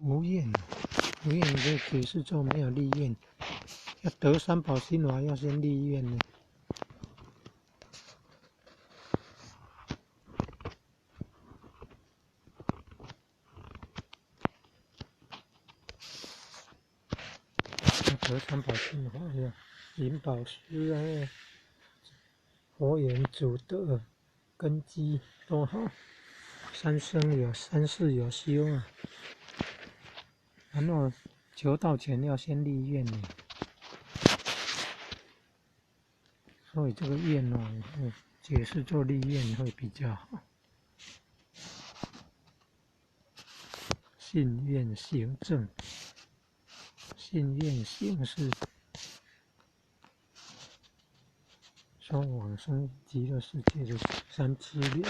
無願，無願就解釋做沒有立願。要得三寶心法，要先立願呢。要得三寶心法，要引寶師啊，佛緣祖德根基都好，三生有三世有修啊。然後求道前要先立願呢，所以這個願哦，解釋做立願會比較好。信願行證，信願行是說往生極樂世界的三資糧。